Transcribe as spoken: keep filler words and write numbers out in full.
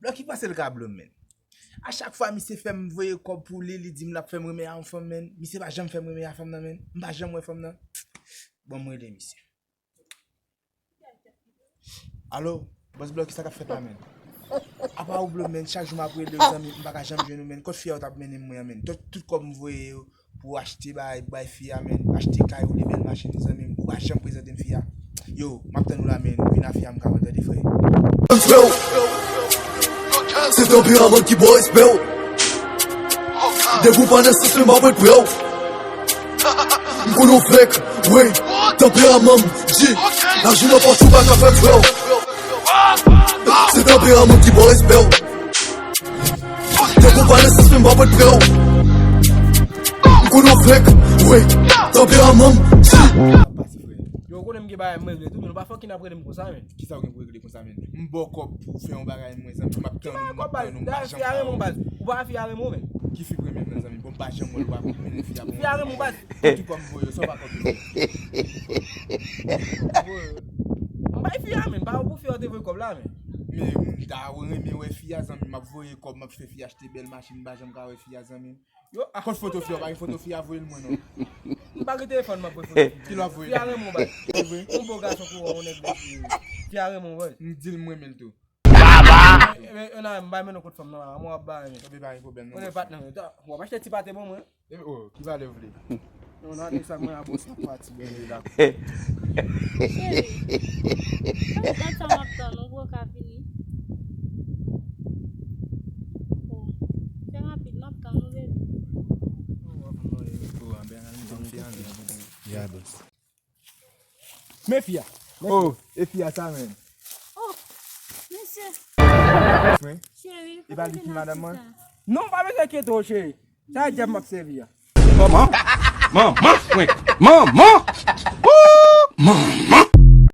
Blòki panse l ka blo m, menn. A chak fwa misye fè m voye kòb pou li, li di m l ap fè m renmen a yon fanm, menn. Misye pa janm fè m renmen a fanm nan, menn. M pa janm wè fanm nan. Bon, m rele misye. Alo, bòs Blòki, sa k ap fèt la, menn? Apa ou blo m, menn, chak jou m ap rele w, zanmi, m pa ka janm jwenn ou, menn. Kot fi a ou t ap mennen m mwen an, menn? Tout, tout kòb m voye yo pou achte bay, bay fi a, menn, achte kay oubyen bèl machin, zanmi m, ou pa janm prezante m fi a. Yo, m ap tann ou la, menn. Vin a fi a, m ka wè, tande, frè. Frè, se tanperaman ki ba w respè w. Depi w pa nan sans mwen, m pa pran prè w. M konn ou fèk, wi, tanperaman m di. Nan jou nan pòs ou pa ka fè m frè w. Se tanperaman ki ba w respè w. Depi w pa nan sans mwen, m pa pran prè w. M konn ou fèk, wi, tanperaman m di. Yo, ou konnen m gen bagay m regle tou, men nou pa fucking ap rele m konsa, men. Kisa w gen pou regle konsa, menn? M ba w kòb pou w fè yon bagay, mwen, zanmi, m ap tann ou, m ap tann ou, m pa janm pa wè w. Ou pa fi a renmen w, baz. Ou pa fi a renmen w, men. Ki fi k renmen m nan, zanmi? Bon, m pa janm wè l, ou pa pou mennen fi a pou mwen. Fi a renmen w, baz. Tout kòb m voye yo, sa w pa konn. M bay fi a, menn. Pa pou fi a w te voye kòb la, menn. Men m ta renmen wè fi a, zanmi, m ap voye kòb, m ap fè fi a achte bèl machin, m pa janm ka wè fi a, zanmi. Yo, ah. Kot foto fi a? Pa gen foto fi a, voye l mwen non. M pa gen telefòn, m ap voye foto fi a. Ki lè w ap voye l? Fi a renmen w, baz. Se vre? Yon bo gason kou w, yon nèg bèl fi. Fi a renmen w, baz. M di l m renmen l tou. E, e, e, nan, m bay men nou kot fanm nan la, mwen w ap bay men. Ebyen, pa gen pwoblèm non. Konnen patnè m, w ap achte ti pate ban mwen. E, oh, ki valè w vle? Non, nan, de sa mwen a bòs la pati. Ebyen, dakò. Cheri, fè dat sa m ap tann ou pou w ka vini. Oh, fè rapid, m ap tann ou, baby. Oh, w ap mwen, oh, anben, ann tann fi a, ann tann. Ya, bòs. Men fi a. Oh, e fi a sa, menn. Oh, mesye. Cheri, e pa li ki madanm mwen? Non, pa bezwen enkyete w, cheri. Sa e djab m ap sèvi a. Manman! Manman mwen! Manman! Woo! Manman!